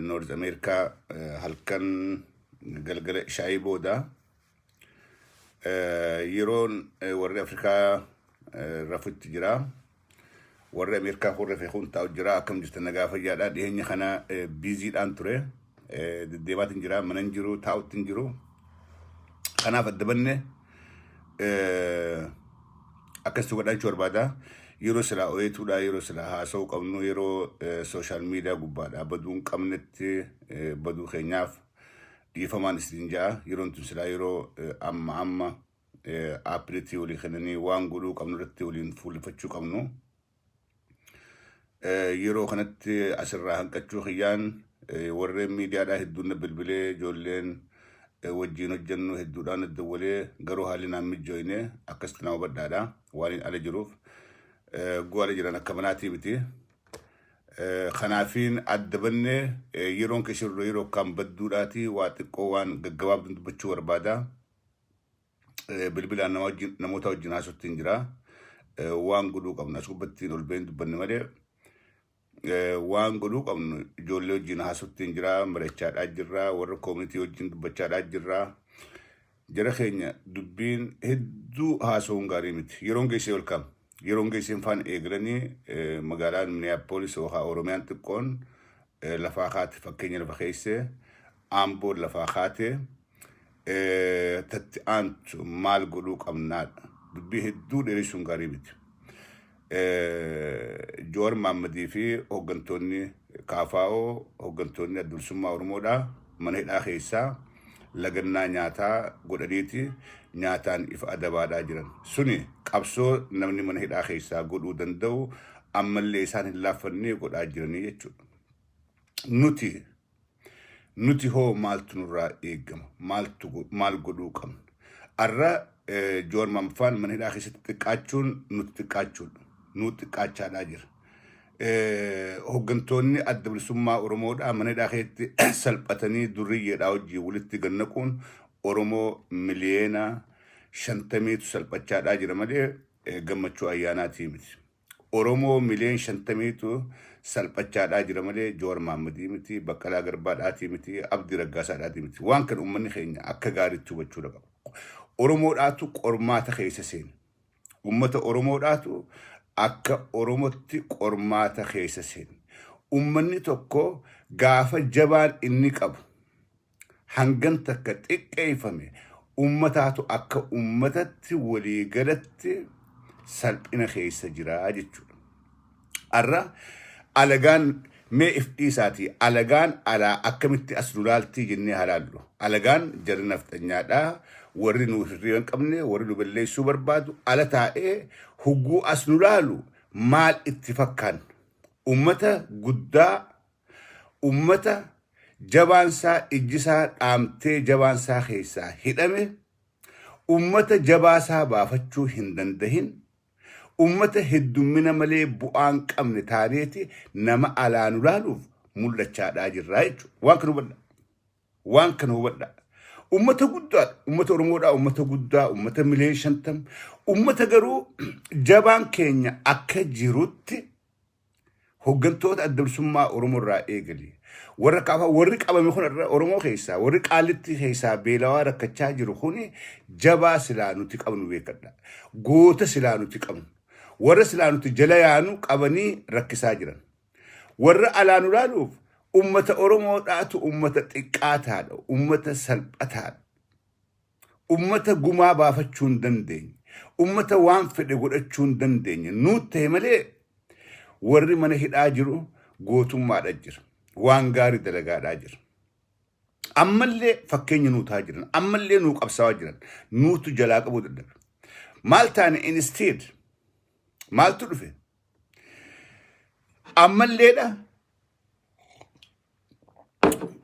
North America halkan galgala ishaayii booda yeroon warri Afrikaa rafutti jira. Warri Ameerikaa kun rafee kun taa'u jira. Akkam jirtan, nagaa fayyaadha. Dhiyeenya kana busydhaan ture. Deddeemaatiin jira. Mana hin jiru, taa'utti hin jiru. Kanaaf adda banne akkasitti godhaa jechuu barbaada. Yeroo silaa oyetuudha, yeroo silaa haasa'uu qabnu, yeroo social media gubbaadha baduu hin qabnetti baduu keenyaaf dhiifamaan isin ja'a. Yeroon tun silaa yeroo amma amma update walii kennanii waan godhuu qabnu irratti waliin fuulleffachuu qabnu. Yeroo kanatti asirraa hanqachuu kiyyaan warreen miidiyaadhaa hedduun na bilbilee, ijoolleen wajjiin hojjennu hedduudhaan dawwalee, garuu haalli naan mijjooyne. Akkasitti nama hubadhaadha waan hin ala jiruuf. Guu ala jiran akka manaatii miti. Kanaafiin adda banne. Yeroon keessa jirru yeroo akkaan badduudhaati. Waa xiqqoo waan gaggabaabduun dubbachuu barbaada. Bilbilaan namoota wajjin haasofti hin jira. Waan godhuu qabnu as gubbattiin ol baheen dubbanne malee waan godhuu qabnu ijoollee wajjin haasofti hin jira, mari'achaadhaa jirra, warra community wajjin dubbachaadhaa jirra. Jara keenya, dubbiin hedduu haasa'uun gaarii miti. Yeroon geessee ol kaam. Yeroon geesseen faan eegalanii magaalaan Minneapolis yookaan Oromiyaan xiqqoon lafaa kaate, fakkeenya lafa keessee Amboon lafaa kaatee tatti aantu maal godhuu qabnaadha. Dubbii hedduu dheeressuun gaarii miti. Joowar Maammadii fi hooggantoonni KFO, hooggantoonni Adda Bilisummaa Oromoodhaa mana hidhaa keessaa lagannaa nyaataa godhaniiti nyaataan ifa adabaadhaa jiran. Suni qabsoo namni mana hidhaa keessaa godhuu danda'u ammallee isaan hin laaffannee godhaa jiranii jechuudha. Nuti hoo maaltu nurraa eegama? Maaltu maal godhuu qabna? Arra Joowar Maammadfaan mana hidhaa keessatti xiqqaachuun nuti xiqqaachuudha. Nu xiqqaachaadhaa jira. Hooggantoonni Adda Bilisummaa Oromoodhaa mana hidhaa keessatti salphatanii durriyyeedhaa wajjin walitti gannaquun Oromoo 50 miliyoonatu salphachaadhaa jira malee gammachuu ayyaanaatii miti. Oromoo 50 miliyoonatu salphachaadhaa jira malee Joowar Mahammadii miti, Baqqalaa Garbaadhaatii miti, Abdii Raggaasaadhaatii miti. Waan kan uummanni keenya akka gaariitti hubachuu qaba. Oromoodhaatu qormaata keessa seene. Uummata Oromoodhaatu akka Oromootti qormaata keessa seene. Uummanni tokko gaafa jabaan inni qabu hangan takka xiqqeeffame, uummataatu akka uummatatti waliigalatti salphina keessa jira jechuudha. Har'a alagaan mee if dhiisaatii, alagaan alaa akkamitti as nu laaltii jennee halaallu. Alagaan jarri nafxanyaadhaa, warri nu hirriba hin qabne, warri nu balleessuu barbaadu ala taa'ee hugguu as nu laalu maal itti fakkaan? Uummata guddaa, ummata jabaansaa ijjisaa dhaamtee jabaansaa keessaa hidhame, ummata jabaasaa baafachuu hin dandahin, ummata heddummina malee bu'aan qabne taaneeti nama alaa nu laaluuf mul'achaadhaa jirraa jechuudha. Waan kana hubadha. Waan kana hubadha. Ummata guddaadha. Ummata Oromoodhaa, ummata guddaa, ummata 50 miliyoona. Ummata garuu jabaan keenya akka jirutti hooggantoota Adda Bilisummaa Oromoo irraa eegali. Warra kaafaa, warri qabame kun, irra Oromoo keessaa warri Qaalitti keessaa beelawaa rakkachaa jiru kun jabaa silaa nuti qabnu beekadha. Goota silaa nuti qabnu. Warra silaa nuti jala yaanu qabanii rakkisaa jiran. Warra alaa nu laaluuf ummata Oromoodhaatu ummata xiqqaataadha. Ummata salphataadha. Ummata gumaa baafachuu hin dandeenye. Ummata waan fedhe godhachuu hin dandeenye. Nuut ta'e malee warri mana hidhaa jiru gootummaadha jira. Waan gaarii dalagaadhaa jira. Ammallee fakkeenya nuu ta'aa jiran. Ammallee nuu qabsaawaa jiran. Nuutu jalaa qabuu dadhabe. Maal taane instead? Maaltu dhufe? Ammalleedha.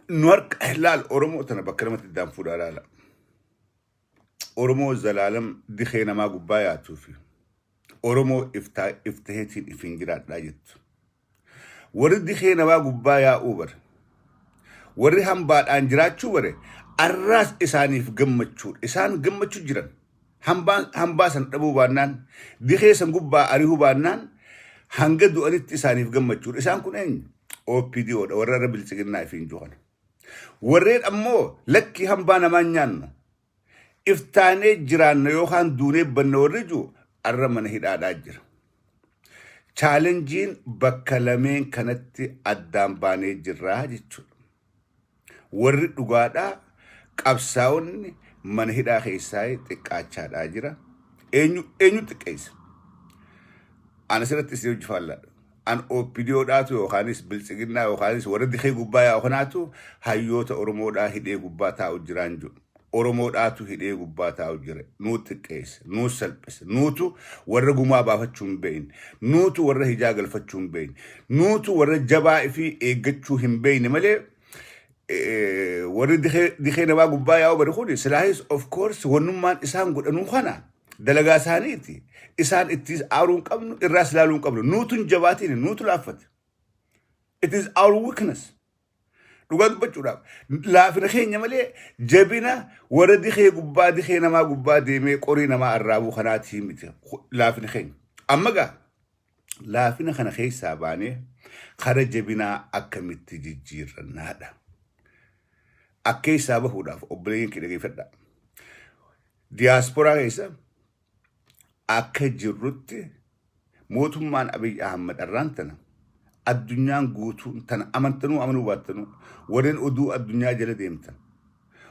Nu harka laal, Oromoo tana bakka lamatti iddaan fuudhaa laala. Oromoo zalaalam dikee namaa gubbaa yaatuu fi Oromoo iftaheetiin ifiin jiraadhaa jettu. Warri dikee namaa gubbaa yaa'uu bare, warri hambaadhaan jiraachuu bare, arraas isaaniif gammachuudha. Isaan gammachuu jiran. Hambaa san dhabuu baannaan, dikee san gubbaa ari'uu baannaan, hanga du'anitti isaaniif gammachuudha. Isaan kun eenyu? OPDOdha, warra irra Biltsiginnaa ifiin jiru kana. Warreen ammoo lakkii hambaa namaan nyaannu, iftaanee jiraanna yookaan duunee banna warri jiru arra mana hidhaadhaa jira. Challengeiin bakka lameen kanatti addaan baanee jirraa jechuudha. Warri dhugaadhaa qabsaa'onni mana hidhaa keessaa xiqqaachaadhaa jira. Eenyu eenyu xiqqeessa? Ana asirratti isin hojii faallaadha. An OPDOdhaatu yookaanis Biltsiginnaa yookaanis warra dikee gubbaa yaa'u kanaatu hayyoota Oromoodhaa hidhee gubbaa taa'u jiraan jiru. Oromoodhaatu hidhee gubbaa taa'u jira. Nuu xiqqeesse, nuu salphise, nuutu warra gumaa baafachuu hin beekne, nuutu warra hijaa galfachuu hin beekne, nuutu warra jabaa fi eeggachuu hin beekne malee warri dikee namaa gubbaa yaa'u bari kun silaahis of course wannummaan isaan godhanuu kana dalagaa isaaniiti. Isaan ittis aaruu hin qabnu, irraas ilaaluu hin qabnu. Nuutu hin jabaatiin, nuutu laaffate. It is our weakness. Dhugaa dubbachuudhaaf laafina keenya malee jabina warra dikee gubbaa dikee namaa gubbaa deemee qorii namaa arraabuu kanaatii miti laafina keenya. Amma gaa laafina kana keessaa baanee kara jabinaa akkamitti jijjiirrannaadha. Akka keessaa bahuudhaaf, obboleeyyan kee, dhageeffadhaa. Diyaasporaa keessa akka jirrutti mootummaan Abiy Ahmad arraan tana addunyaan guutuun tana amantanuu amanuu baattanuu, warreen oduu addunyaa jala deemtan,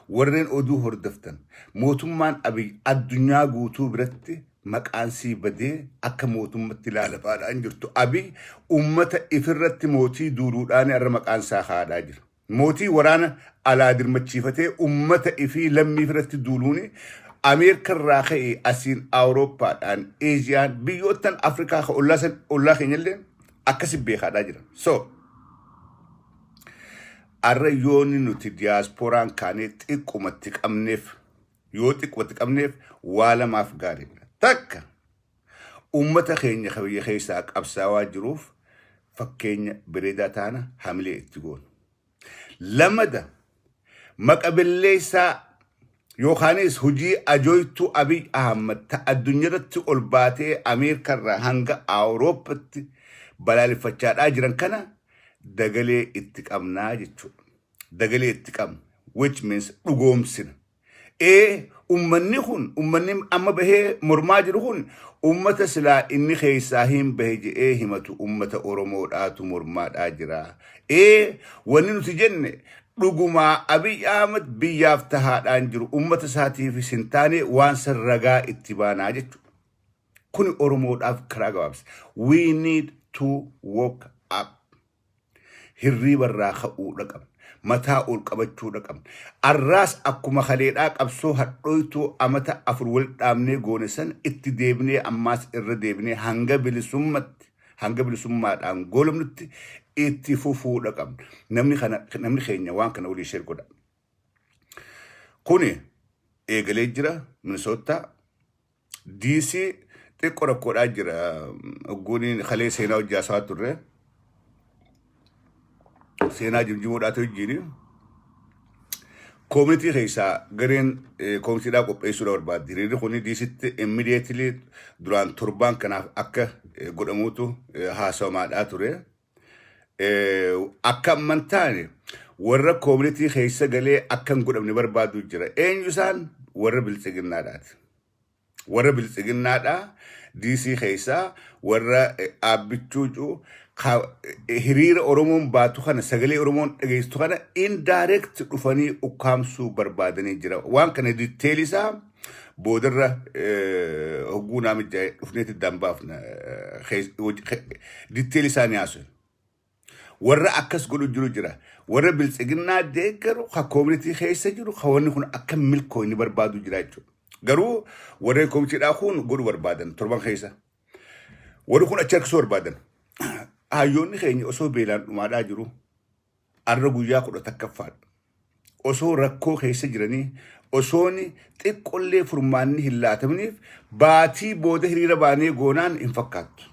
warreen oduu hordoftan, mootummaan Abiy addunyaa guutuu biratti maqaan sii badee akka mootummatti ilaalabaadhaan jirtu. Abiy ummata ifirratti mootii duuluudhaan irra maqaan isaa kaa'adhaa jira. Mootii waraana alaa dirmachiifatee ummata ifii lammii irratti duuluuni Ameerikarraa ka'ee asiin Awurooppaadhaan, Eeziyaan, biyyoottan Afrikaa ka ollaa ollaa keenyallee akkasi beekaadhaa jira. So arra yoonni nuti diyaaspooraan kaanee xiqqumatti qabneef, yoo xiqqumatti qabneef, waa lamaaf gaariidha. Takka, ummata keenya ka biyya keessaa qabsaawaa jiruuf fakkeenya bareedaa taana, hamilee itti goona. Lamada, maqabelleessaa yookaanis hojii ajooytuu Abiy Ahmad ta addunyaarratti ol baatee Ameerikarraa hanga Awurooppatti balaaleffachaadhaa jiran kana dagalee itti qabnaa jechuudha. Dagalee itti qabna, which means dhugoomsina. Ee, ummanni kun, ummanni amma bahee mormaa jiru kun, ummata silaa inni keessaa hin bahe je'ee himatu, ummata Oromoodhaatu mormaadhaa jira. Ee, wanni nuti jenne dhugumaa Abiy Ahmad biyyaaf tahaadhaan jiru ummata isaatiifis hin taane waan san ragaa itti baanaa jechuudha. Kuni Oromoodhaaf karaa gabaabsa. We need to woke up. Hirriiba irraa ka'uudha qabna. Mataa ol qabachuudha qabna. Arraas akkuma kaleedhaa qabsoo hadhooytuu amata 4 wal dhaabnee goone san itti deebinee, ammaas irra deebinee hanga bilisummatti, hanga bilisummaadhaan goolabnutti itti fufuudha qabna. Namni kana, namni keenya waan kana walii share godha. Kuni eegalee jira Minnesota. DC xiqqoo rakkoodhaa jira. Ogguun kalee seenaa hojii haasawaa turre. Seenaa jimjimuudhaatu wajjin. Community keessaa gareen communitydhaa qopheessuudha barbaaddi. Hiriirri kun DCtti immediately duraan torbaan kanaaf akka godhamuutu haasawamaadhaa ture. Akka amman taane warra community keessa galee akka hin godhamne barbaadu jira. Eenyu isaan? Warra Biltsiginnaadhaati. Warra Biltsiginnaadhaa DC keessaa warra dhaabbichuu hiriira Oromoon baatu kana, sagalee Oromoon dhageessu kana indirect dhufanii ukkaamsuu barbaadanii jira. Waan kana detail isaa boodarra hogguu naamicha dhufneetti dambaafna, detail isaa ni haasofna. Warra akkas godhu jiru jira. Warra Biltsiginnaa deeggaru ka community keessa jiru ka wanni kun akka milkoo inni barbaadu jira jechuudha. Garuu warreen communitydhaa kun godhu barbaadan torban keessa. Warri kun achi harkisuu barbaadan. Hayyoonni keenya osoo beelaan dhumaadhaa jiru, arra guyyaa 11ffaadha. Osoo rakkoo keessa jiranii, osoon xiqqollee furmaanni hin laataminiif, baatii booda hiriira baanee goonaan hin fakkaattu.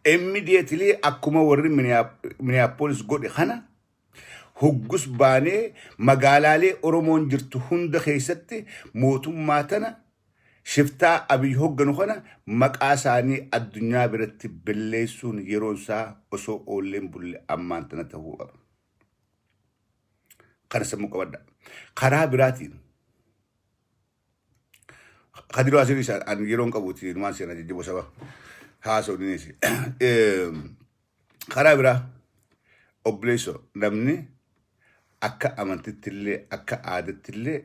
Immediately akkuma warri Minneapolis godhe kana hoggus baanee magaalaalee Oromoon jirtu hunda keessatti mootummaa tana Shiftaa Abiy hogganu kana maqaa isaanii addunyaa biratti belleessuun yeroon isaa osoo oolleen bulle ammaan tana ta'uu qaba. Kana sammuu qabadha. Karaa biraatiin Kadiroo asiin isa ani yeroon qabuuti numaan seenaa jajjaboo saba haasa'u dineesi. Karaa biraa obboleessoo, namni akka amantittillee akka aadattillee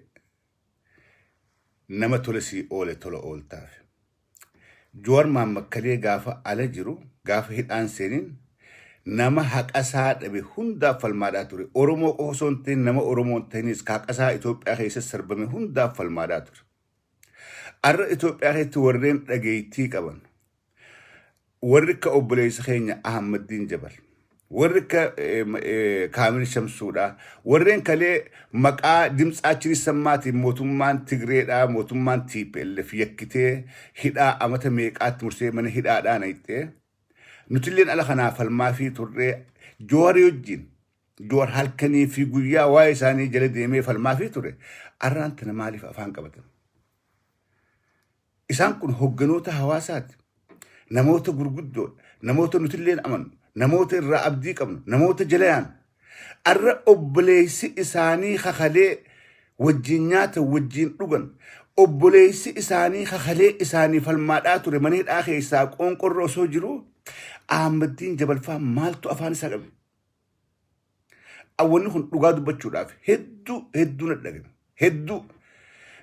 nama tola sii oole tola ooltaaf. Joowar Maammakkalee gaafa ala jiru, gaafa hidhaan seeniin, nama haqa isaa dhabe hundaaf falmaadhaa ture. Oromoo qofa osoo hin ta'in nama Oromoo hin ta'inis ka haqa isaa Itoophiyaa keessa sarbame hundaaf falmaadhaa ture. Har'a Itoophiyaa keessatti warreen dhageettii qaban, warri akka obboleessa keenya Ahmaddiin Jabal, warri akka Kaamil Shamsuudha, warreen kalee maqaa dimtsaachin sammaatiin mootummaan Tigreedhaa, mootummaan TPLF yakkitee hidhaa amata meeqaatti mursee mana hidhaadhaa naqxee, nutilleen ala kanaa falmaa fi turree Jooharii wajjin. Joowar halkanii fi guyyaa waa'ee isaanii jala deemee falmaa fi ture. Arraan tana maaliif afaan qabatan? Isaan kun hogganoota hawaasaati. Namoota gurguddoodha. Namoota nutilleen amannu. Namoota irraa abdii qabnu. Namoota jala yaanu. Arra obboleessi isaanii kakalee wajjin nyaata, wajjin dhugan. Obboleessi isaanii kakalee isaanii falmaadhaa ture mana hidhaa keessaa qoonqorra osoo jiru, Ahmaddiin Jabalfaa maaltu afaan isaa qabe? Wanni kun dhugaa dubbachuudhaaf hedduu hedduu na dhagame. Hedduu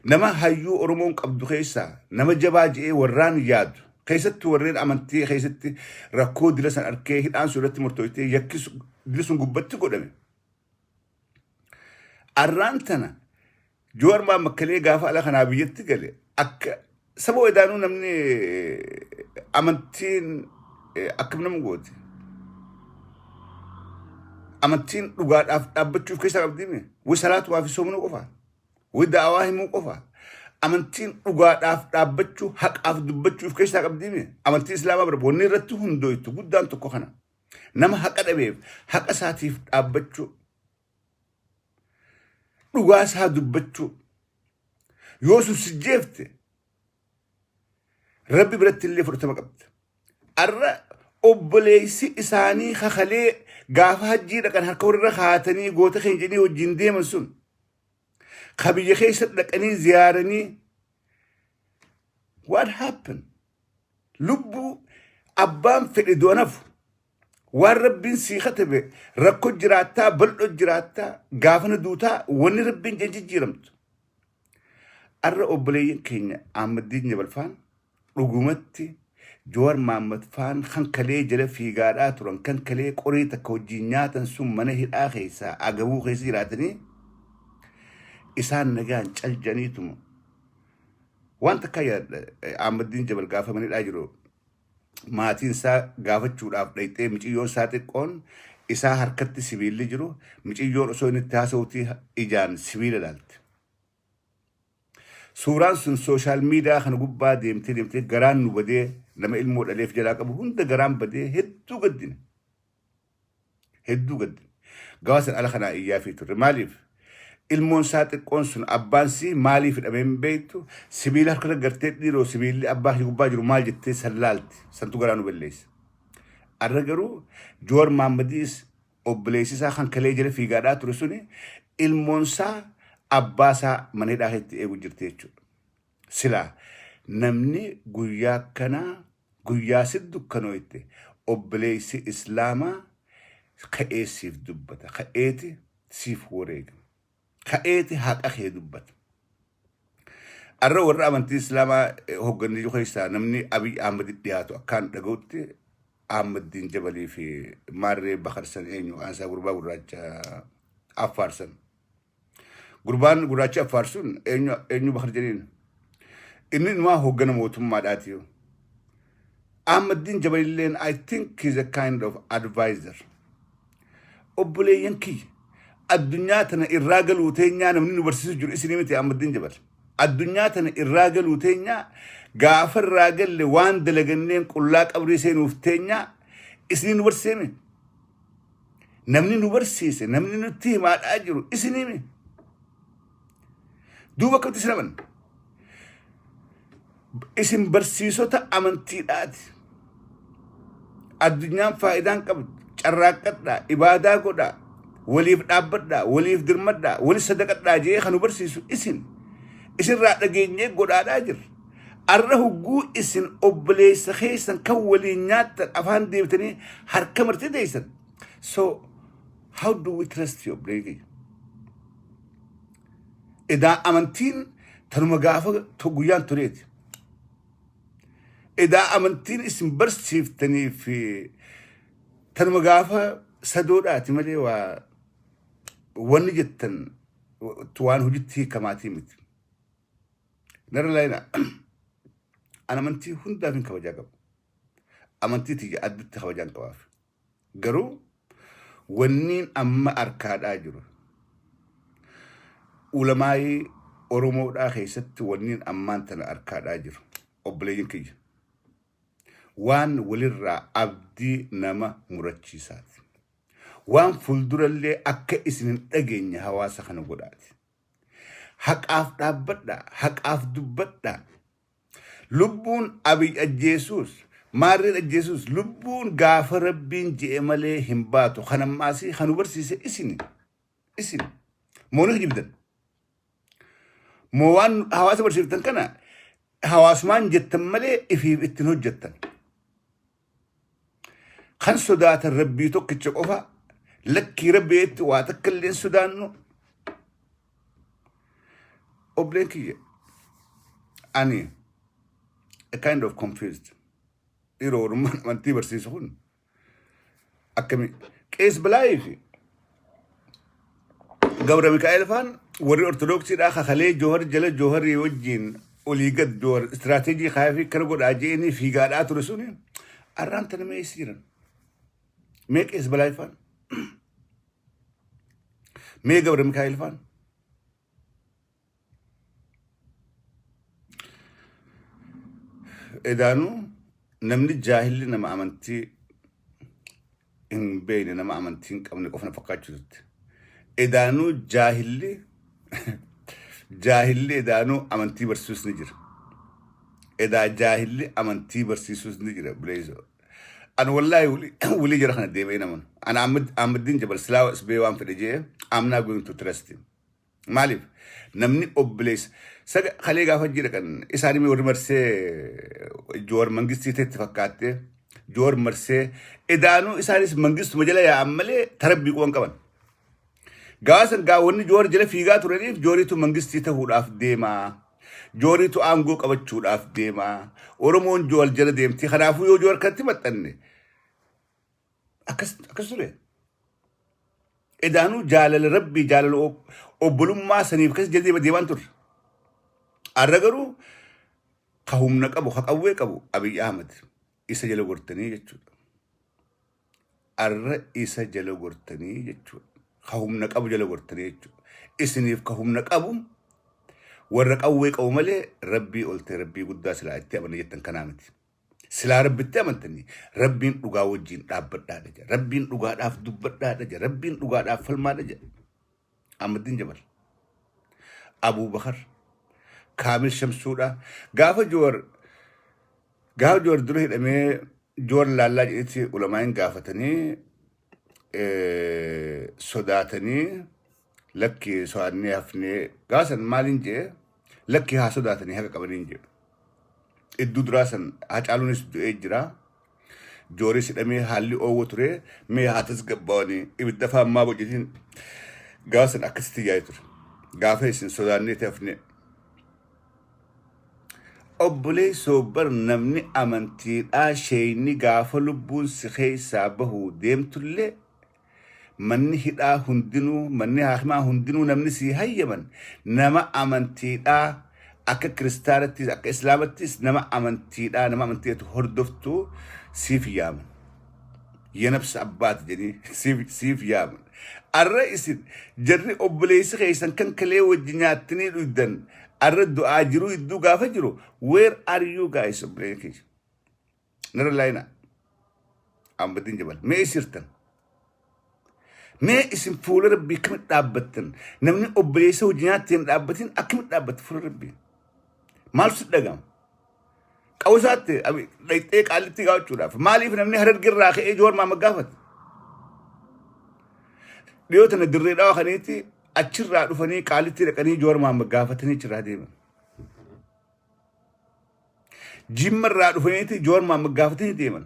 nama hayyuu Oromoon qabdu keessaa nama jabaa je'ee warraan yaadu, keessatti warreen amantii keessatti rakkoo dila san arkee hidhaan sun irratti murtooytee yakki dila sun gubbatti godhame. Arraan tana Joowar Maammakkalee gaafa ala kanaa biyyatti gale akka saba wedaanuu namni amantiin akkam nama gooti. Amantiin dhugaadhaaf dhaabbachuuf keessaa qabdiime. Way salaatumaa fi soomanuu qofa. Way da'awaa himuu qofa. Amantiin dhugaadhaaf dhaabbachuu, haqaaf dubbachuuf keessaa qabdiime. Amantiin Islaamaa bira wanni irratti hundooytu guddaan tokko kana. Nama haqa dhabeef haqa isaatiif dhaabbachuu. Dhugaa isaa dubbachuu. Yoo sun si jeefte Rabbi biratti illee fudhatama qabda. Arra obboleessi isaanii kakalee gaafa hajjii dhaqan harka warra kaatanii goota keenya jedhanii wajjin deeman sun ka biyya keessa dhaqanii ziyaaranii, what happened? Lubbuu abbaan fedhe du'anafu waan Rabbiin sii katabe rakko jiraattaa, bal'o jiraattaa, gaafana duutaa, wanni Rabbiin jeen jijjiiramtu. Arra obboleeyyan keenya Ahmaddiin Jabalfaan dhugumatti Joowar Maammad faan kan kalee jala fiigaadhaa turan, kan kalee qorii takka wajjin nyaatan sun mana hidhaa keessaa agabuu keessa jiraatanii isaan nagaan caljaniituma. Waan takka yaadadha. Ahmaddiin Jabal gaafa mana hidhaa jiru maatiin isaa gaafachuudhaaf dhayxee, miciyyoon isaa xiqqoon isaa harkatti sibiilli jiru, miciyyoon osoo inni itti haasa'uutii ijaan sibiila ilaalte. Suuraan sun social media kana gubbaa deemtee deemtee garaan nu badee, nama ilmoo dhaleef jalaa qabu hunda garaan badee hedduu gaddine. Hedduu gaddine. Gaafa san ala kanaa iyyaa fi turre. Maaliif? Ilmoon isaa xiqqoon sun abbaan sii maaliif hidhamee hin beektu, sibiila harka gartee dhiiroo sibiilli abbaa kee gubbaa jiru maal jettee san laalti. Santu garaa nu balleessa. Arra garuu Joowar Maammadiis obboleessi isaa kan kalee jala fiigaadhaa ture suni ilmoon isaa abbaa isaa mana hidhaa keessatti eegu jirti jechuudha. Silaa namni guyyaa akkanaa, guyyaa si dukkanooyte, obboleessi Islaamaa ka'ee siif dubbata. Ka'eeti siif wareegama. Ka'eeti haqa kee dubbata. Arra warra amantii Islaamaa hoogganni jiru keessaa namni Abiy Ahmad dhiyaatu akkaan dhaga'utti Ahmaddiin Jabalii fi Maarree Bakarsan, eenyu maqaan isaa, gurbaa gurraacha Affaarsan. Gurbaan gurraacha Affaar sun eenyu, eenyu Bakar jedheen. Inni inumaa hooggana mootummaadhaati. Ahmaddiin Jabalilleen I think he's a kind of advisor. Obboleeyyan kiyya, addunyaa tana irraa galuu teenyaa namni nu barsiisu jiru isinii miti Ahmaddiin Jabal. Addunyaa tana irraa galuu teenyaa, gaafa irraa galle waan dalaganneen qullaa qabrii seenuuf teenyaa isinii nu barsiisee. Namni nu barsiise, namni nutti himaadhaa jiru isinii mi. Duuba akkamitti isin amanna? Isin barsiisota amantiidhaati. Addunyaan faayidaan qabdu carraaqqadhaa, ibaadaa godhaa, waliif dhaabbadhaa, waliif dirmadhaa, waliif sadaqadhaa jee kan nu barsiisu isin. Isinirraa dhageenyee godhaadhaa jirra. Arra hugguu isin obboleessa keessan kan waliin nyaattan afaan deebitanii harka martee teessan. So how do we trust you, obboleeyyan kiyya? Edaa amantiin tanuma gaafa guyyaan tureeti. Edaa amantiin isin barsiiftanii fi tanuma gaafa sadoodhaati malee waa wanni jettan waan hojitti hiikamaatii miti. Narra laayina an amantii hundaaf hin kabajaa qabu. Amantii tiyya addatti kabajaan qabaaf. Garuu wanniin amma arkaadhaa jiru ulamaayii Oromoodhaa keessatti wanniin ammaan tana arkaadhaa jiru obboleeyyan kiyya waan walirraa abdii nama murachiisaati. Waan fuuldurallee akka isin hin dhageenye hawaasa kana godhaati. Haqaaf dhaabbadhaa, haqaaf dubbadhaa. Lubbuun Abiy ajjeesuus, maarreen ajjeesuus lubbuun gaafa Rabbiin je'e malee hin baatu. Kan ammaasii kan nu barsiise isini. Isin. Moo ni kijibdan? Moo waan hawaasa barsiiftan kana hawaasumaan jettan malee ifiif ittiin hojjettan. Kan sodaatan Rabbii tokkicha qofa, lakkii Rabbiitti waa takka illee hin sodaannu. Obboleen kiyya, ani a kind of confused. Dhiiroo warrummaan amantii barsiisu kun akkami Qees Bilaayii fi Gabra Mikaa'el faan warri Ortodoksiidhaa kakalee Joohar jala Jooharii wajjin olii gad Joohar istiraateejii kaayee fi kana godhaa je'anii fiigaadhaa ture suni arraan tana mee eessa jiran? Mee Qees Balaayii faan? Mee Gabra Mikaa'el faan? Edaanuu namni jaahilli nama amantii hin beekne, nama amantii hin qabne qofa na fakkaachuu turte. Edaanuu jaahilli edaanuu amantii barsiisuus ni jira. Edaa jaahilli amantii barsiisuus ni jira, buleessoo. An wallaahi wulii jara kana deebi'ee naman. Ana Ahmadiin Jabal silaa isbee waan fedhe jee, I'm not going to trust him. Maaliif namni obboleessa saga kalee gaafa jira kan isaanii warri marsee Joowar Mangistii ta'etti fakkaattee Joowar marsee edaanuu isaanis Mangistuma jala yaa'an malee tarabbii quban qaban. Gaafa san gaa wanni Joowar jala fiigaa turaniif Jooriitu Mangistii ta'uudhaaf deemaa. Jooriitu aangoo qabachuudhaaf deemaa. Oromoon Joowar jala deemti. Kanaafuu yoo Joowar kanatti maxxanne akkas akkas ture. Edaanuu jaalala Rabbii, jaalala obbolummaa saniif akkas jala deemaan turre. Har'a garuu ka humna qabu, ka qawwee qabu Abiy Ahmad isa jala gortanii jechuudha. Har'a isa jala gortanii jechuudha. Ka humna qabu jala gortanii jechuudha. Isiniif ka humna qabu warra qawwee qabu malee Rabbii oltee Rabbii guddaa silaa itti amanne jettan kanaa miti. Silaa Rabbitti amantanii Rabbiin dhugaa wajjin dhaabbadhaadha jedha. Rabbiin dhugaadhaaf dubbadhaadha jedha. Rabbiin dhugaadhaaf falmaadha jedha. Ahmadiin Jabal. Abuu Bakar. Kaamil Shamsuudha. Gaafa Joowar dura hidhamee Joowar laallaa jedhetti ulamaa'in gaafatanii sodaatanii, lakki sodaannee hafnee gaafa san maaliin jee, lakki haa sodaatanii haqa qabaniin jee. Iddoo duraa san Hacaaluunis du'ee jira. Jooris hidhamee haalli oowwa ture, mee haa tasgabbaa'anii ibidda afaan maa bocetiin gaafa san akkasitti yaa'ee ture. Gaafa isin sodaannee hafne. Obboleessoo, bar namni amantiidhaa sheeyni gaafa lubbuun si keessaa bahu deemtullee manni hidhaa hundinuu, manni haakimaa hundinuu namni sii hayyaman nama amantiidhaa akka kiristaanattis akka islaamattis nama amantiidhaa, nama amantiidhatu hordoftu siif yaaman. Yanabsa abbaati jedhanii siif yaaman. Arra isin jarri obboleessi keessan kan kalee wajji nyaattanii dhugdan arra du'aa jiruu idduu gaafa jiru, where are you guys, obboleeyyan keessa? Nara laayinaa. Ahmadiin Jabal. Mee isirtan? Mee isin fuula Rabbii akkamitti dhaabbattan? Namni obboleessa hojii nyaatti hin dhaabbatin akkamitti dhaabbata fuula Rabbii? Maaltu si dhaga'ama? Qawusaatti dhaqxee Qaallittii gaafachuudhaaf. Maaliif namni Harargerraa ka'ee Jowaar Mahaammad gaafata? Dhiyoo tana Dirree Dhawaa kaniitti achirraa dhufanii Qaallittii dhaqanii Jowaar Mahaammad gaafatanii achirraa deeman. Jimmarraa dhufaniiti Jowaar Mahaammad gaafatanii deeman.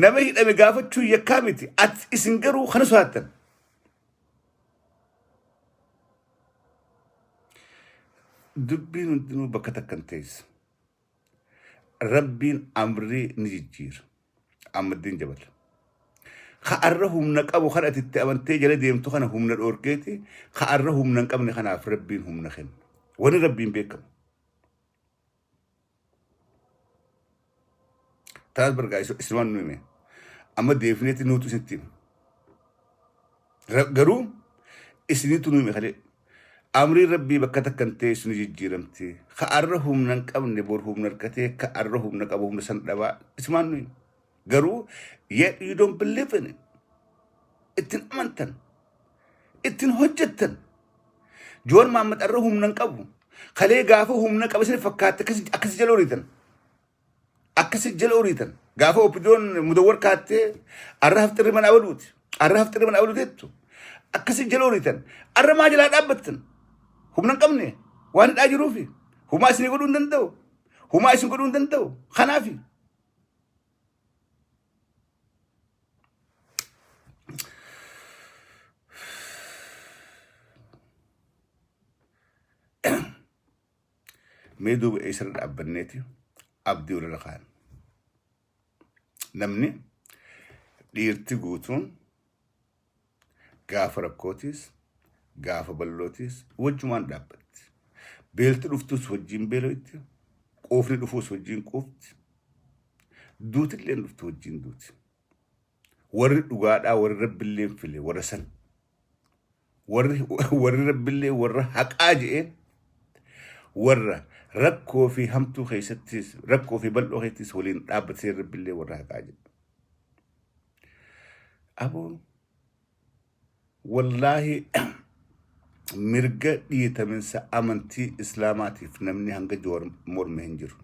Nama hidhame gaafachuu yakkaa miti. Ati isin garuu kana sodaattan. Dubbiin hundinuu bakka takka hin teessu. Rabbiin amrii ni jijjiira. Ahmaddiin Jabal. Ka arra humna qabu kan ati itti amantee jala deemtu kana humna dhoorkeeti. Ka arra humna hin qabne kanaaf Rabbiin humna kenna. Wani Rabbiin beekamu. Taas bargaa isumaan nu hime. Amma deefineeti nuutu isinitti hima. Garuu isinitu nu hime kalee. Amriin Rabbii bakka takka hin teessu ni jijjiiramti. Ka arra humna hin qabne bor humna argatee ka arra humna qabu humna san dhabaa isumaan nu hime. Garuu yet you don't believe in it. Ittiin amantan. Ittiin hojjettan. Joon Mahammad arra humna hin qabu. Kalee gaafa humna qaba isin fakkaatte akkasi jala horiitan. Akkasi jala horiitan. Gaafa opidoon mudawwar kaattee arra hafxirri mana abaluuti. Arra hafxirri mana abaluuti jettu. Akkasi jala horiitan. Arra maa jalaa dhaabbattan. Humna hin qabne waan hidhaa jiruufi. Humaa isin godhuu hin danda'u. Humaa isin godhuu hin danda'u. Kanaafi. Mee duuba eessarra dhaabbanneeti abdii walirra kaa'an. Namni dhiirti guutuun gaafa rakkootiis gaafa bal'ootiis wajjumaan dhaabbatti. Beelti dhuftus wajjin beeloytti, quufni dhufuus wajjin quufti, duutilleen dhuftu wajjin duuti. Warri dhugaadhaa warri rabbilleen file warra san. Warri rabbillee warra haqaa je'een warra rakkoo fi hamtuu keessattis rakkoo fi bal'oo keessattis waliin dhaabbatee rabbillee warra haqaa jedhe. Aboo wallaahi mirga dhiitaminsa amantii islaamaatiif namni hanga Jowaar morme hin jiru.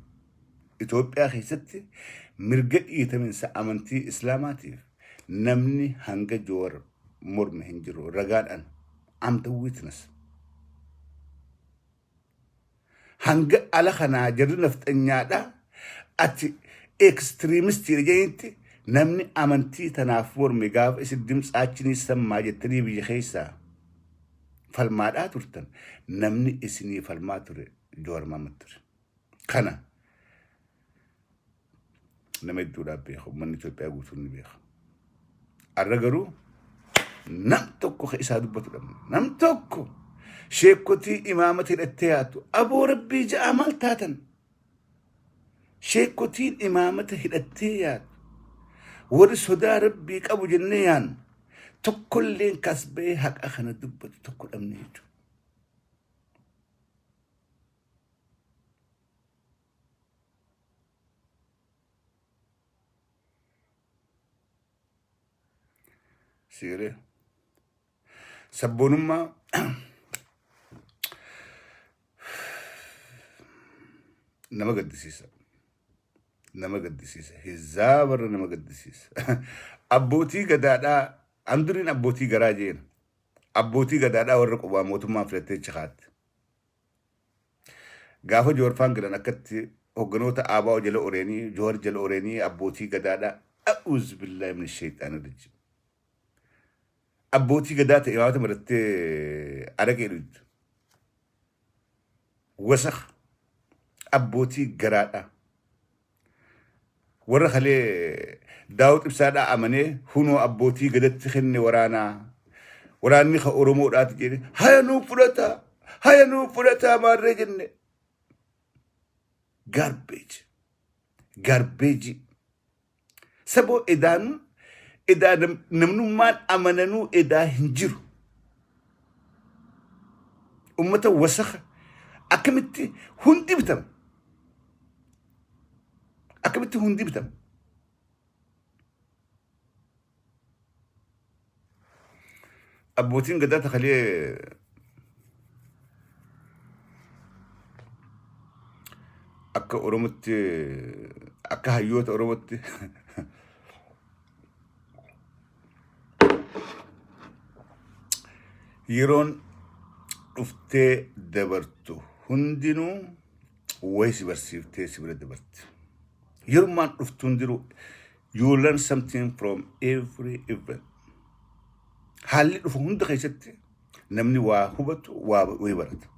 Itoophiyaa keessatti mirga dhiitaminsa amantii islaamaatiif namni hanga Jowaar morme hin jiru. Ragaadhaan I'm the witness. Hanga ala kanaa jarri nafxanyaadha ati extremistiidha jedhanitti namni amantii tanaaf morme gaafa isin dimtsaachinii sammaa jettanii biyya keessaa falmaadhaa turtan namni isinii falmaa ture Jowaar Mahaammad ture. Kana nama hedduudhaaf beeka uummanni Itoophiyaa guutuun ni beeka. Arra garuu nam tokko ka isaa dubbatu dhabne nam tokko sheekotii imaamata hidhattee yaatu aboo rabbii ja'aa maal taatan sheekotiin imaamata hidhattee yaatu warri sodaa rabbii qabu jennee yaannu tokkolleen kas ba'ee haqa kana dubbatu tokko dhabne jechuudha. Sigalee. Sabboonummaa nama gaddisiisa. Nama gaddisiisa. Hizaabarra nama gaddisiisa. Abbootii gadaadhaa an duriin abbootii garaa jeen. Abbootii gadaadhaa warra qubaa mootummaan filattee chikaatte. Gaafa Jowarfaan galan akkatti hogganoota ABO jala oreenii, Jowar jala oreenii, abbootii gadaadha. A'uuz billaahi min shayxaani rajiim. Abbootii gadaa ta'e waata marattee araqee dhugdu. Wasakh abbootii garaadha. Warra kalee Daawud Ibsaadhaa amanee hunoo abbootii gadatti kenne waraanaa. Waraanni ka Oromoodhaati jedhe haya nuu fudhata haya nuu fudhata maarree jenne. Garbage. Garbage. Saboo edaanuu edaa namnummaan amananuu edaa hin jiru. Ummata wasakha akkamitti hundi bitama. Akkamitti hundi bitama. Abbootiin gadaa takalee Akka Oromotti, akka hayyoota Oromootti yeroon dhuftee dabartu hundinuu wayi si barsiiftee si bira dabarti. Yerumaan dhuftu hundinuu you learn something from every event. Haalli dhufu hunda keessatti namni waa hubatu, waa wayi barata.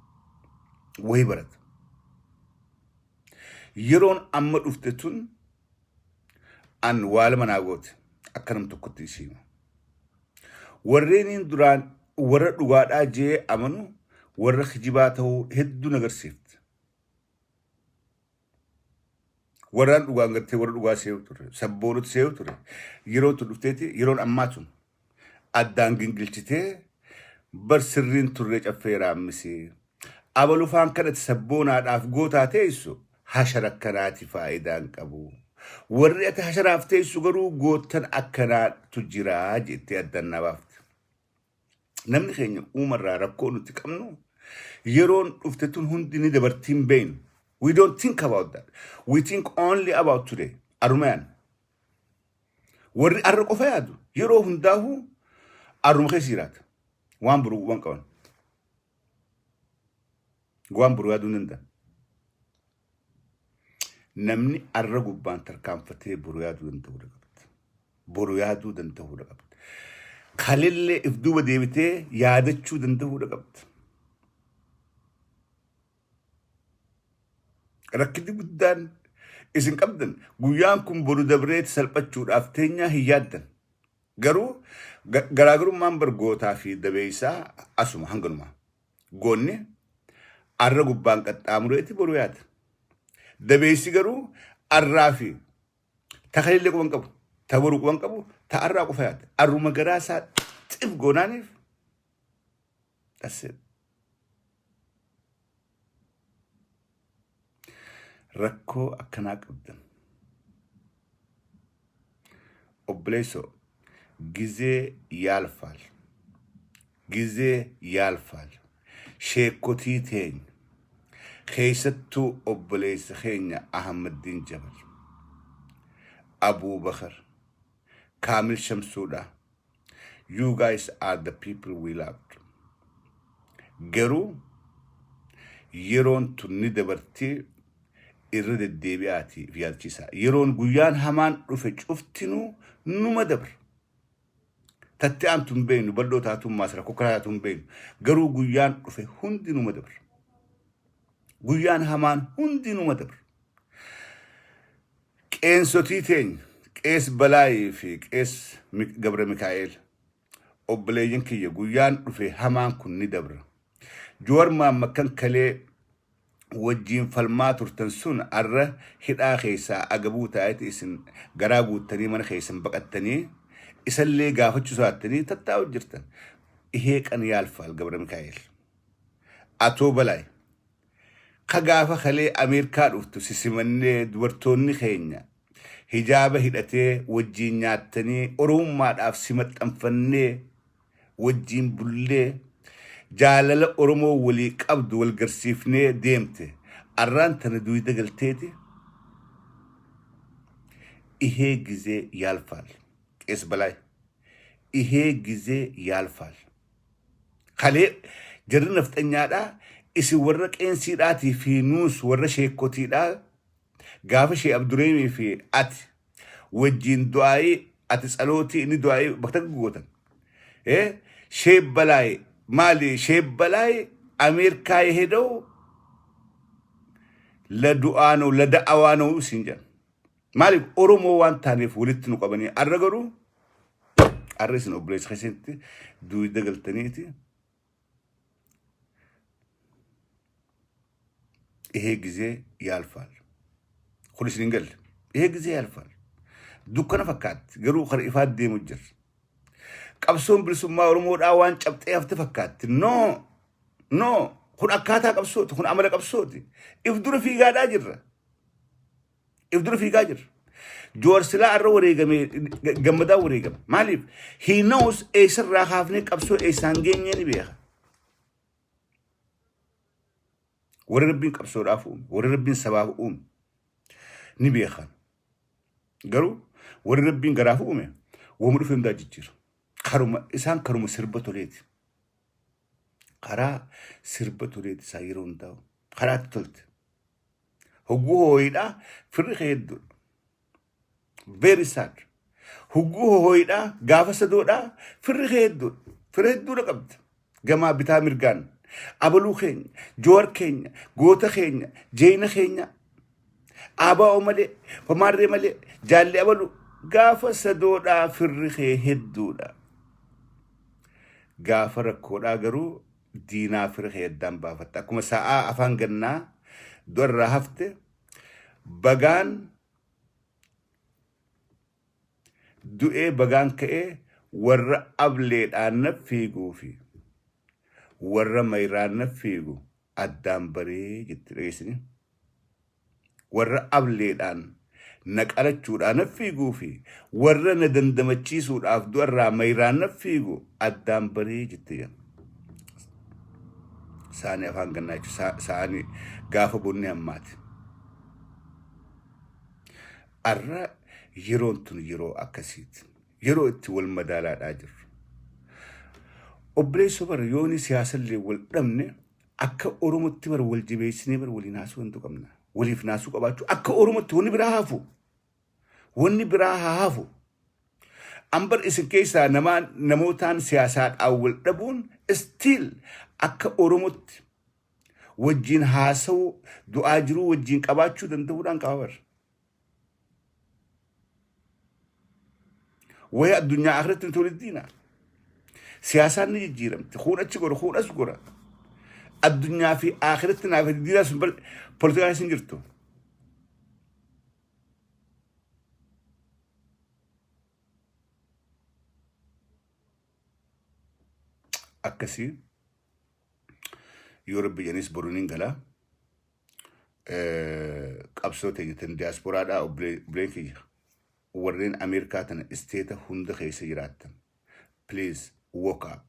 Wayi barata. Yeroon amma dhufte tun an waa lama naa goote akka nam tokkotti isiima. Warreeniin duraan warra dhugaadhaa jee amanu warra kijibaa ta'uu hedduu nagarsiifte. Warraan dhugaan gartee warra dhugaa see'u ture. Sabboonota see'u ture. Yeroo tun dhufteeti yeroon ammaa tun addaan gingilchitee bar sirriin turree caffee raammisee. Abalufaan kanatti sabboonaadhaaf gootaa teessu hashara akkanaati faayidaan qabu. Warri ati hasharaaf teessu garuu goottan akkanaatu jiraa jettee addaan na baafte. Namni keenya uumarraa rakkoo nuti qabnu yeroon dhufte tun hundi ni dabartiin beeynu. We don't think about that. We think only about today. Arumayaan. Warri arra qofa yaadu yeroo hundaa'uu arruma keessa jiraata. Waan boruu waan qaban. Waan boruu yaaduu hin danda'an. Namni arra gubbaan tarkaanfatee boru yaaduu danda'uu qabda. Boru yaaduu danda'uu qabda. Kalillee if duuba deebitee yaadachuu danda'uu qabda. Rakkinni guddaan isin qabdan guyyaan kun boru dabreeti salphachuudhaaf teenyaa hin yaaddan. Garuu garaagarummaan bargootaa fi dabeessaa asuma hanganuma. Goonni arra gubbaan qaxxaamureeti boru yaada. Dabeessi garuu arraa fi takalillee quban qabu, ta boru quban qabu, ta arraa qofa yaada. Arruma garaa isaa xif goonaaniif that's it. Rakkoo akkanaa qabdan. Obboleessoo gizee yaalfaal. Gizee yaalfaal. Sheekotii teenya. Keessattuu obboleessa keenya Ahmaddiin Jabal. Abuubakar. Kaamil Shamsuudha. You guys are the people we loved. Garuu yeroon tun ni dabartee irra deddeebi'aati fi yaadachiisa. Yeroon guyyaan hamaan dhufe cuftinuu numa dabra. Tatti aantu hin beeknu, bal'oo taatummaas rakkoo karaa taatu hin beeknu. Garuu guyyaan dhufe hundi numa dabra. Guyyaan hamaan hundi numa dabra. Qeensotii teenya, Qees Balaayii fi Qees Gabra Mikaa'el, obboleeyyan kiyya guyyaan dhufe hamaan kun ni dabra. Joowar Maamma kan kalee wajjiin falmaa turtan sun arra hidhaa keessaa agabuu taa'eeti isin garaa guuttanii mana keessan baqattanii isallee gaafachuu saattanii tattaa'u jirtan. Ihee qan yaalfaal Gabra Mikaa'el. Atoo Balaay. Ka gaafa kalee Ameerikaa dhuftu si simannee dubartoonni keenya hijaaba hidhatee wajjiin nyaattanii Oromummaadhaaf si maxxanfannee wajjiin bullee jaalala Oromoo walii qabdu wal garsiifnee deemte arraan tana duyda galteeti ihee gizee yaalfaal qees balaay ihee gizee yaalfaal. Kalee jarri nafxanyaadhaa isin warra qeensiidhaatii fi nuus warra sheekkotiidhaa gaafa shee Abdureemii fi ati wajjiin du'aayii ati tsalootii inni du'aayii bakka takka gootan. Shee Balaay maali shee Balaay Ameerikaa የሄደው ለዱዓ ነው ለዳዕዋ ነው siin jedhan. Maaliif Oromoo waan taaneef walitti nu qabanii arra garuu arra isin obboleessa keessatti duwida galtaniiti ይሄ ጊዜ ያልፋል። Kun isin hin galle. ይሄ ጊዜ ያልፋል። Dukkana fakkaatti garuu kara ifaa deemu jira. Qabsoon bilisummaa Oromoodhaa waan cabxee hafte fakkaatti. No, no, kun akkaataa qabsooti, kun amala qabsooti. If dura fiigaadhaa jirra. If dura fiigaa jirra. Joowar silaa arra wareegame gammadaa wareegame. Maaliif? He knows eessarraa kaafnee qabsoo eessaan geenyee ni beeka. Warri Rabbiin qabsoodhaaf uume, warri Rabbiin sabaaf uume. Ni beekan. Garuu warri Rabbiin garaaf uume wama dhufe hundaa jijjiira. Karuma isaan karuma sirba toleeti. Karaa sirba toleeti isaan yeroo hundaa'u. Karaatti tolte. Hogguu hooyidhaa firri kee hedduudha. Very sad. Hogguu hooyidhaa gaafa sadoodhaa firri kee hedduudha. Fira hedduudha qabda. Gamaa bitaa mirgaan. Abaluu keenya, Joowar keenya, goota keenya, jeeyina keenya, ABO malee, Famaarree malee, jaalli abalu gaafa sadoodhaa firri kee hedduudha. Gaafa rakkoodhaa garuu diinaa fira kee addaan baafatta. Akkuma sa'aa afaan gannaa du'arraa hafte bagaan du'ee bagaan ka'ee warra ableedhaan na fiiguu fi warra mayraan na fiigu addaan baree jetti dhageessanii. Warra ableedhaan na qalachuudhaan na fiiguu fi warra na dandamachiisuudhaaf du'arraa mayraan na fiigu addaan baree jette jedha. Saani afaan gannaa jechuun saani gaafa bonni hammaate. Arra yeroon tun yeroo akkasiiti. Yeroo itti wal madaalaadhaa jirru. Obboleessoo bara yooni siyaasallee wal dhabne akka Oromootti bara wal jabeessinee bara waliin haasuu wantu qabna. Waliif naasuu qabaachuu akka Oromootti wanni biraa hafu. Wanni biraa haa hafu. Ambar isin keessaa namaan namootaan siyaasaadhaan wal dhabuun still akka Oromootti wajjin haasawuu du'aa jiruu wajjin qabaachuu danda'uudhaan qaba bara. Wayii addunyaa akhiratti nuti walitti diina. Siyaasaan ni jijjiiramti. Kuun achi gora, kuun as gora. Addunyaa fi akhiratti naaf diinaa sun politikaan isin jirtu. Akkasii yoo rabbi jedhanis boru niin gala. Qabsoo teenya tan diyaasporaadhaa obboleen kiyya warreen Ameerikaa tana isteeta hunda keessa jiraattan please woke up.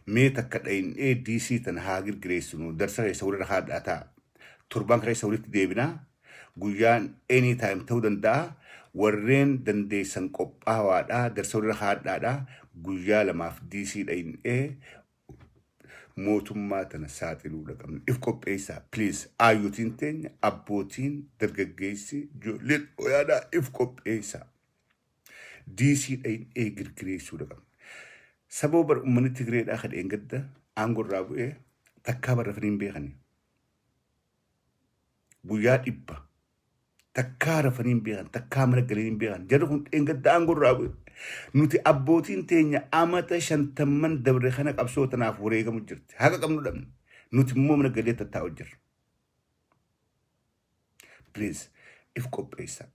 Mee takka dhaynee DC tana haa girgireessinu darsa keessa walirra haadhaa ta'a. Torban keessa walitti deebinaa guyyaan anytime ta'uu danda'a. Warreen dandeessan qophaawaadhaa darsa walirra haadhaadhaa guyyaa lamaaf DC dhaynee mootummaa tana saaxiluudha qabna. If qopheessaa please aayyotiin teenya abbootiin dargaggeessi ijoolleen oyaadhaa if qopheessaa. DC dhaynee girgireessuudha qabna. Sababa bara uummanni Tigreedhaa kan dheengadda aangoo irraa bu'ee takkaa barrafanii hin beekani. Guyyaa 100 takkaa rafanii hin beekan, takkaa mana galanii hin beekan. Jarri kun dheengadda aangoo irraa bu'e. Nuti abbootiin teenya amata shantamman dabre kana qabsoo tanaaf wareegamu jirti. Haqa qabnu dhabne. Nuti immoo mana galee tattaa'u jirra. Please, if qopheessaa.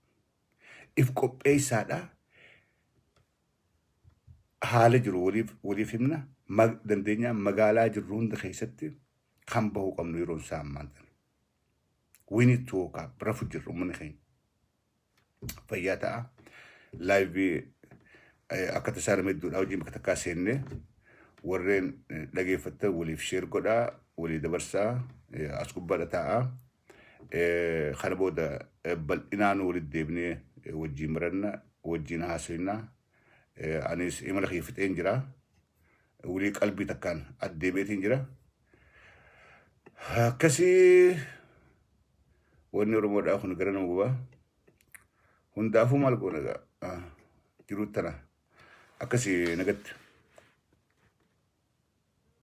If qopheessaadha. Haala jiru waliif waliif himna. Dandeenyaa magaalaa jirru hunda keessatti kan bahuu qabnu yeroon isaa ammaan tana. We need to wake up. Rafu jirru uummanni keenya. Fayyaa ta'a. Live akka tasaa nama hedduudha hojii bakka takkaa seennee warreen dhageeffattan waliif share godhaa walii dabarsaa as gubbaadha taa'a. Kana booda bal'inaan walitti deebinee wajjin baranna wajjin haasofna. Anis imala kiyya fixeen jira. Walii qalbii takkaan addeebi'eetiin jira. Akkasii wanni Oromoodhaa kun gara nama gubaa. Hundaafuu maal goona egaa jiruu tana akkasii nagatti.